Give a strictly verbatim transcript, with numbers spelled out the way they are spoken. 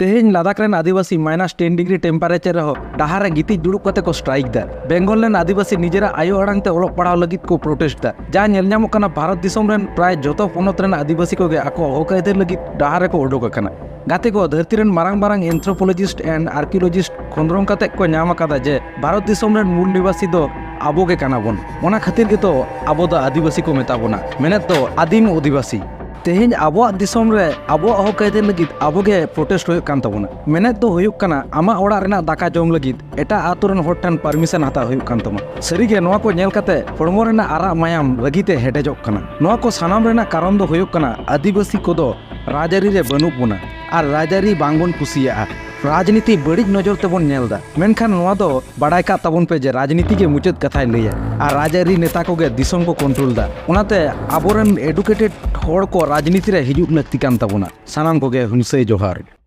ᱛᱮᱦᱮᱧ ᱞᱟᱫᱟᱠᱷ ᱨᱮᱱ ᱟᱹᱫᱤᱵᱟᱹᱥᱤ ᱢᱟᱭᱱᱟᱥ ᱴᱮᱱ degree temperature ᱨᱮᱦᱚᱸ ᱰᱟᱦᱟᱨ ᱨᱮ ᱜᱤᱛᱤᱡ ᱫᱩᱲᱩᱵ ᱠᱟᱛᱮ ᱠᱚ ᱥᱴᱨᱟᱭᱤᱠ ᱫᱟ᱾ ᱵᱮᱝᱜᱚᱞ ᱨᱮᱱ ᱟᱹᱫᱤᱵᱟᱹᱥᱤ ᱱᱤᱡᱮᱨᱟᱜ ᱟᱭᱳ ᱟᱲᱟᱝ ᱛᱮ ᱚᱞᱚᱜ ᱯᱟᱲᱦᱟᱣ ᱞᱟᱹᱜᱤᱫ ᱠᱚ ᱯᱨᱚᱴᱮᱥᱴ ᱫᱟ᱾ ᱡᱟ ᱧᱮᱞ ᱧᱟᱢᱚᱜ ᱠᱟᱱᱟ, ᱵᱷᱟᱨᱚᱛ ᱫᱤᱥᱚᱢ ᱨᱮᱱ ᱯᱨᱟᱭ ᱡᱚᱛᱚ ᱯᱚᱱᱚᱛ ᱨᱮᱱ ᱟᱹᱫᱤᱵᱟᱹᱥᱤ ᱠᱚᱜᱮ ᱟᱠᱚᱣᱟᱜ ᱦᱚᱠ ᱟᱹᱭᱫᱟᱹᱨ ᱞᱟᱹᱜᱤᱫ ᱰᱟᱦᱟᱨ ᱨᱮᱠᱚ ᱩᱰᱩᱠ ᱟᱠᱟᱱᱟ᱾ ᱜᱟᱛᱮ ᱠᱚ, ᱫᱷᱟᱹᱨᱛᱤ ᱨᱮᱱ ᱢᱟᱨᱟᱝ ᱢᱟᱨᱟᱝ ᱮᱱᱛᱷᱨᱳᱯᱳᱞᱚᱡᱤᱥᱴ ᱮᱱᱰ ᱟᱨᱠᱤᱭᱳᱞᱚᱡᱤᱥᱴ ᱠᱷᱚᱸᱫᱽᱨᱚᱝ ᱠᱟᱛᱮ ᱠᱚ ᱧᱟᱢ ᱟᱠᱟᱫᱟ ᱡᱮ ᱵᱷᱟᱨᱚᱛ ᱫᱤᱥᱚᱢ ᱨᱮᱱ ᱢᱩᱞ ᱱᱤᱵᱟᱥᱤ ᱫᱚ ᱟᱵᱚ ᱜᱮ ᱠᱟᱱᱟ ᱵᱚᱱ᱾ ᱚᱱᱟ ᱠᱷᱟᱹᱛᱤᱨ ᱜᱮᱛᱚ ᱟᱵᱚ ᱫᱚ ᱟᱹᱫᱤᱵᱟᱹᱥᱤ ᱠᱚ ᱢᱮᱛᱟ ᱵᱚᱱᱟ, ᱢᱮᱱᱮᱫ ᱫᱚ ᱟᱹᱫᱤᱢ ᱚᱫᱷᱤᱵᱟᱹᱥᱤ᱾ ᱛᱮᱦᱮᱧ ᱟᱵᱚᱣᱟᱜ ᱫᱤᱥᱚᱢ ᱨᱮ ᱟᱵᱚᱣᱟᱜ ᱦᱚᱠ ᱟᱹᱭᱫᱟᱹᱨ ᱞᱟᱹᱜᱤᱫ ᱟᱵᱚ ᱜᱮ ᱯᱨᱚᱴᱮᱥᱴ ᱦᱩᱭᱩᱜ ᱠᱟᱱ ᱛᱟᱵᱚᱱᱟ᱾ ᱢᱮᱱᱮᱫ ᱫᱚ ᱦᱩᱭᱩᱜ ᱠᱟᱱᱟ, ᱟᱢᱟᱜ ᱚᱲᱟᱜ ᱨᱮᱱᱟᱜ ᱫᱟᱠᱟ ᱡᱚᱢ ᱞᱟᱹᱜᱤᱫ ᱮᱴᱟᱜ ᱟᱛᱳ ᱨᱮᱱ ᱦᱚᱲ ᱴᱷᱮᱱ ᱯᱟᱨᱢᱤᱥᱚᱱ ᱦᱟᱛᱟᱣ ᱦᱩᱭᱩᱜ ᱠᱟᱱ ᱛᱟᱢᱟ᱾ ᱥᱟᱹᱨᱤᱜᱮ ᱱᱚᱣᱟ ᱠᱚ ᱧᱮᱞ ᱠᱟᱛᱮ ᱦᱚᱲᱢᱚ ᱨᱮᱱᱟᱜ ᱟᱨᱟᱜ ᱢᱟᱭᱟᱢ ᱨᱟᱹᱜᱤ ᱛᱮ ᱦᱮᱰᱮᱡᱚᱜ ᱠᱟᱱᱟ᱾ ᱱᱚᱣᱟ ᱠᱚ ᱥᱟᱱᱟᱢ ᱨᱮᱱᱟᱜ ᱠᱟᱨᱚᱱ ᱫᱚ ᱦᱩᱭᱩᱜ ᱠᱟᱱᱟ, ᱟᱹᱫᱤᱵᱟᱹᱥᱤ ᱠᱚᱫᱚ ᱨᱟᱡᱽᱟᱹᱨᱤ ᱨᱮ ᱵᱟᱹᱱᱩᱜ ᱵᱚᱱᱟ ᱟᱨ ᱨᱟᱡᱽᱟᱹᱨᱤ ᱵᱟᱝᱵᱚᱱ ᱠᱩᱥᱤᱭᱟᱜᱼᱟ᱾ ᱨᱟᱡᱽᱱᱤᱛᱤ ᱵᱟᱹᱲᱤᱡ ᱱᱚᱡᱚᱨ ᱛᱮᱵᱚᱱ ᱧᱮᱞ ᱮᱫᱟ᱾ ᱢᱮᱱᱠᱷᱟᱱ ᱱᱚᱣᱟ ᱫᱚ ᱵᱟᱲᱟᱭ ᱠᱟᱜ ᱛᱟᱵᱚᱱ ᱯᱮ ᱡᱮ ᱨᱟᱡᱽᱱᱤᱛᱤ ᱜᱮ ᱢᱩᱪᱟᱹᱫ ᱠᱟᱛᱷᱟᱭ ᱞᱟᱹᱭᱟ ᱟᱨ ᱨᱟᱡᱽᱟᱹᱨᱤ ᱱᱮᱛᱟ ᱠᱚᱜᱮ ᱫᱤᱥᱚᱢ ᱠᱚ ᱠᱚᱱᱴᱨᱳᱞ ᱮᱫᱟ᱾ ᱚᱱᱟᱛᱮ ᱟᱵᱚᱨᱮᱱ ᱮᱰᱩᱠᱮᱴᱮᱰ ᱦᱚᱲ ᱠᱚ ᱨᱟᱡᱽᱱᱤᱛᱤ ᱨᱮ ᱦᱤᱡᱩᱜ ᱞᱟᱹᱠᱛᱤ ᱠᱟᱱ ᱛᱟᱵᱚᱱᱟ᱾ ᱥᱟᱱᱟᱢ ᱠᱚᱜᱮ ᱦᱩᱞᱥᱟᱹᱭ ᱡᱚᱦᱟᱨ᱾